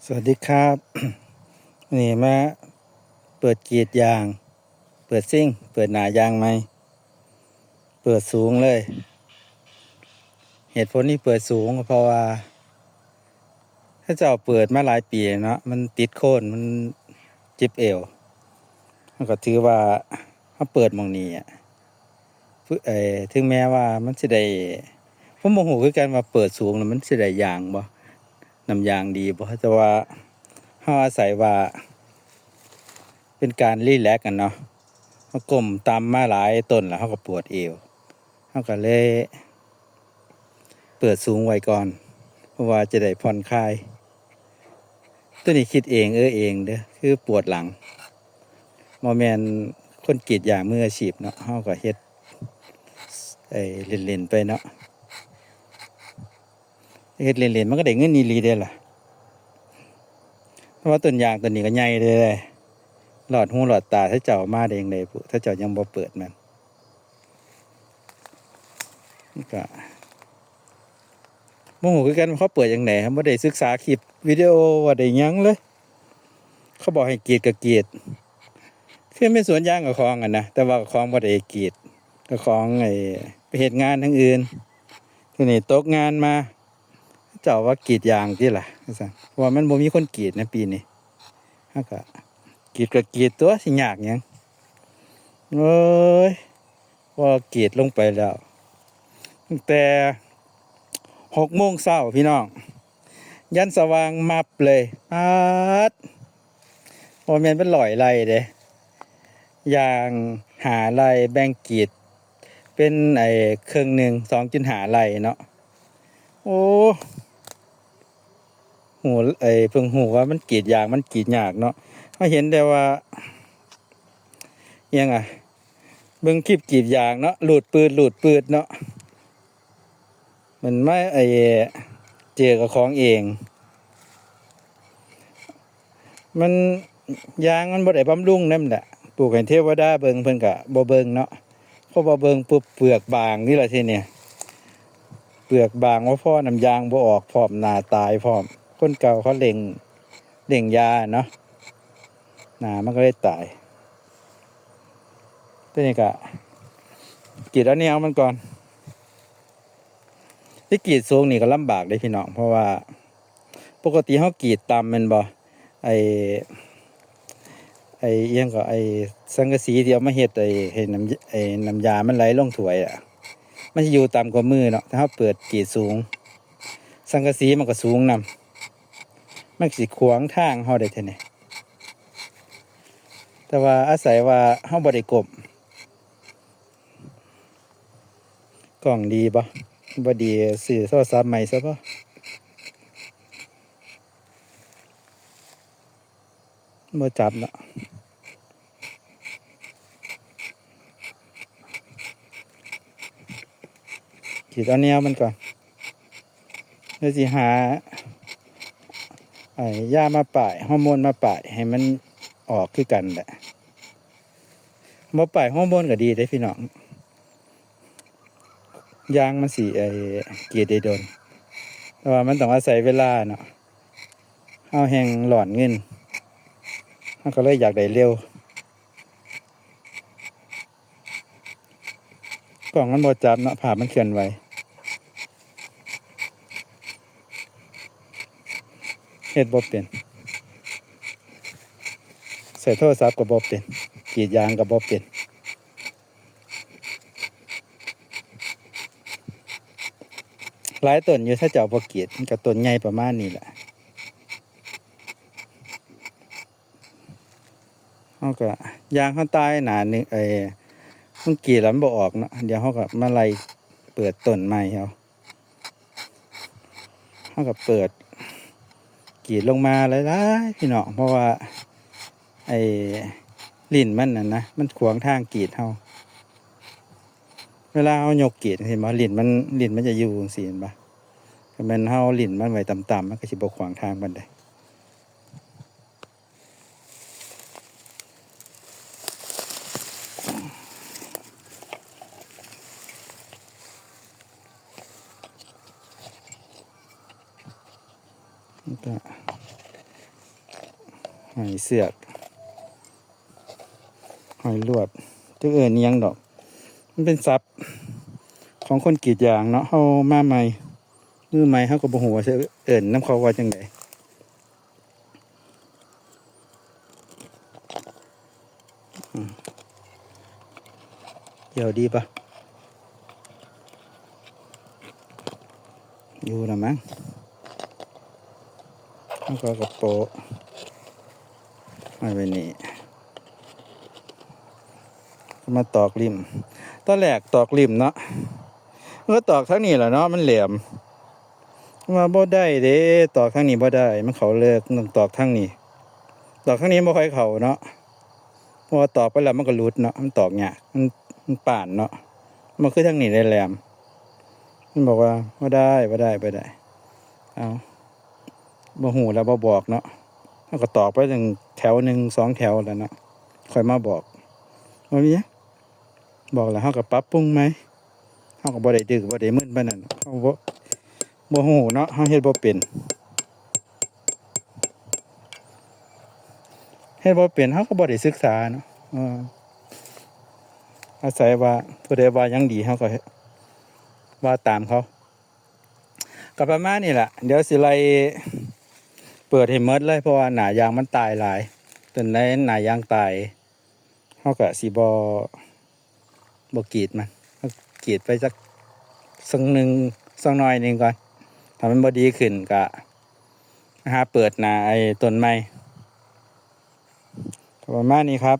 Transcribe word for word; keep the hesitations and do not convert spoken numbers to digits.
สวัสดีครับ นี่มาเปิดกรีดยาง เปิดซิ่ง เปิดหน้ายางใหม่ เปิดสูงเลย เหตุผลที่เปิดสูงก็เพราะว่า เขาเจ้าเปิดมาหลายปีเนาะ มันติดโคน มันเจ็บเอว มันก็ถือว่า เขาเปิดหม่องนี้อะ เอ่อ ถึงแม้ว่ามันสิได้ ผมบ่ฮู้คือกันว่าเปิดสูงแล้วมันสิได้ยางบ่ น้ำยางดีบ่ แต่ว่าเราอาศัยว่า เป็นการรีแลกซ์กันเนาะ เราก้มต่ำมาหลายต้นแล้ว เราก็ปวดเอว เราก็เลย เปิดสูงไว้ก่อน เพราะว่าจะได้ผ่อนคลาย ตัวนี้คิดเองเออเองเด้อ คือปวดหลัง บ่แม่นคนกรีดยางมืออาชีพเนาะ เราก็เฮ็ด ไอ้ เล่นๆ ไปเนาะ เฮ็ดเล่นๆ มันก็ได้เงินอีหลีเด้ล่ะ เพราะว่าต้นยางต้นนี้ก็ใหญ่เด้ หลอดหูหลอดตา เขาเจ้ามาได้จั่งใดบุ เขาเจ้ายังบ่เปิดมัน มันก็ บ่ฮู้คือกันว่าเขาเปิดจั่งใด บ่ได้ศึกษาคลิปวิดีโอว่าได้หยังเลย เขาบอกให้กรีดก็กรีด คือเป็นสวนยางเจ้าของอะนะ แต่ว่าเจ้าของบ่ได้กรีด เจ้าของไอ้ ไปเฮ็ดงานทางอื่น ทีนี้ตกงานมา เจ้าว่ากรีดยางติล่ะ ว่าซั่น เพราะว่ามันบ่มีคนกรีดนะปีนี้ เราก็กรีดก็กรีดตั๊ว สิยากหยัง โอ้ย พอกรีดลงไปแล้ว ตั้งแต่หกโมงเช้าพี่น้อง ยันสว่างมับเลย ป๊าด บ่แม่นเป็นร้อยไร่เด้ ยางห้าไร่ แบ่งกรีดเป็นไอ้เครื่องหนึ่ง สองจุดห้าไร่เนาะ โอ้ ฮู้ ไอ้ เพิ่งฮู้ว่ามันกรีดยางมันกรีดยากเนาะ เราเห็นแต่ว่า อิหยังอะ เบิ่งคลิปกรีดยางเนาะ ลูดปืด ลูดปืดเนาะ มันมา ไอ้ เจอกับของเอง มัน ยางมันบ่ได้บำรุงนำแหละ ปลูกให้เทวดาเบิ่ง เพิ่นก็บ่เบิ่งเนาะ พอบ่เบิ่งปุ๊บ เปลือกบางนี่ล่ะทีนี้ เปลือกบางบ่พอ น้ำยางบ่ออกพร้อม หน้าตายพร้อม คนเก่าเขาเร่ง เร่งยาเนาะ หน้ามันก็เลยตาย ตัวนี้ก็กรีดเอาแนวมันก่อน ที่กรีดสูงนี่ก็ลำบากเด้พี่น้อง เพราะว่าปกติเรากรีดต่ำแม่นบ่ ไอ้ ไอ้อิหยังก็ ไอ้สังกะสีที่เอามาเฮ็ด ไอ้ ให้น้ำ ไอ้น้ำยามันไหลลงถ้วยอะ มันสิอยู่ต่ำกว่ามือเนาะ ถ้าเราเปิดกรีดสูง สังกะสีมันก็สูงนำ มันสิขวางทางเราได้แท้นี่ แต่ว่าอาศัยว่าเราบ่ได้ก้ม กล้องดีบ่ บ่ดีซื้อโทรศัพท์ใหม่ซะบ่ บ่จับเนาะ กรีดเอาแนวมันก่อน แล้วสิหา ไอ้ยามาป้าย ฮอร์โมนมาป้าย ให้มันออกคือกันแหละ บ่ป้ายฮอร์โมนก็ดีเด้พี่น้อง ยางมันสิ ไอ้ กรีดได้โดน แต่ว่ามันต้องอาศัยเวลาเนาะ เราแฮ่งร้อนเงิน เราก็เลยอยากได้เร็ว กล้องมันบ่จับเนาะ ภาพมันเคลื่อนไหว เฮ็ดบ่เป็น ใช้โทรศัพท์ก็บ่เป็น กรีดยางก็บ่เป็น หลายต้นอยู่ ถ้าเจ้าบ่กรีด มันก็ต้นใหญ่ประมาณนี้แหละ เราก็ ยางเราตายหน้าหนึ่ง ไอ้ มันกรีดแล้วมันบ่ออกเนาะ เดี๋ยวเราก็มาไล่เปิดต้นใหม่เอา เราก็เปิดกรีดลงมาหลายๆ พี่น้อง เพราะว่า ไอ้ ลิ้นมันน่ะนะ มันขวางทางกรีดเรา เวลาเรายกกรีด เห็นบ่ ลิ้นมัน ลิ้นมันจะอยู่จั่งซี้ เห็นบ่ คันแม่นเราเอาลิ้นมันไว้ต่ำๆ มันก็สิบ่ขวางทางปานใด มันก็ ห้อยเสือก ห้อยลวด จักเอิ้นอิหยังดอก มันเป็นศัพท์ของคนกรีดยางเนาะ เฮามาใหม่ มือใหม่เฮาก็บ่ฮู้ว่าสิเอิ้นนำเขาว่าจั่งใด อืม เกี่ยวดีปะ อยู่ละมั้ง แล้วก็กระโปะไว้ไว้นี่ ก็มาตอกริม ตอนแรกตอกริมเนาะ มันก็ตอกทางนี้แหละเนาะ มันแหลม ว่าบ่ได้เด้ ตอกทางนี้บ่ได้ มันเข้าเลิก ต้องตอกทางนี้ ตอกทางนี้บ่ค่อยเข้าเนาะ เพราะว่าตอกไปแล้วมันก็หลุดเนาะ มันตอกยาก มัน มันป้านเนาะ มันคือทางนี้ได้แหลม มันบอกว่าบ่ได้ บ่ได้ บ่ได้ เอา บ่ฮู้แล้วบ่บอกเนาะ เฮาก็ตอกไปตั้งแถวหนึ่งสองแถวแล้วเนาะ ค่อยมาบอก บ่มีหยัง บอกแล้วเฮาก็ปรับปรุงใหม่ เฮาก็บ่ได้ดื้อบ่ได้มึนปานนั้น เฮาบ่ บ่ฮู้เนาะ เฮาเฮ็ดบ่เป็น เฮ็ดบ่เป็น เฮาก็บ่ได้ศึกษาเนาะ เออ อาศัยว่าผู้ใดว่าหยังดี เฮาก็ว่าตามเขา ก็ประมาณนี้แหละ เดี๋ยวสิไล่เปิดให้หมดเลย เพราะว่าหน้ายางมันตายหลาย ต้นใดหน้ายางตาย เฮาก็สิบ่ บ่กรีดมัน กรีดไปสัก สักหนึ่ง สักหน่อยหนึ่งก่อน ถ้ามันบ่ดีขึ้นก็หาเปิดหน้าไอ้ต้นใหม่ ก็ประมาณนี้ครับ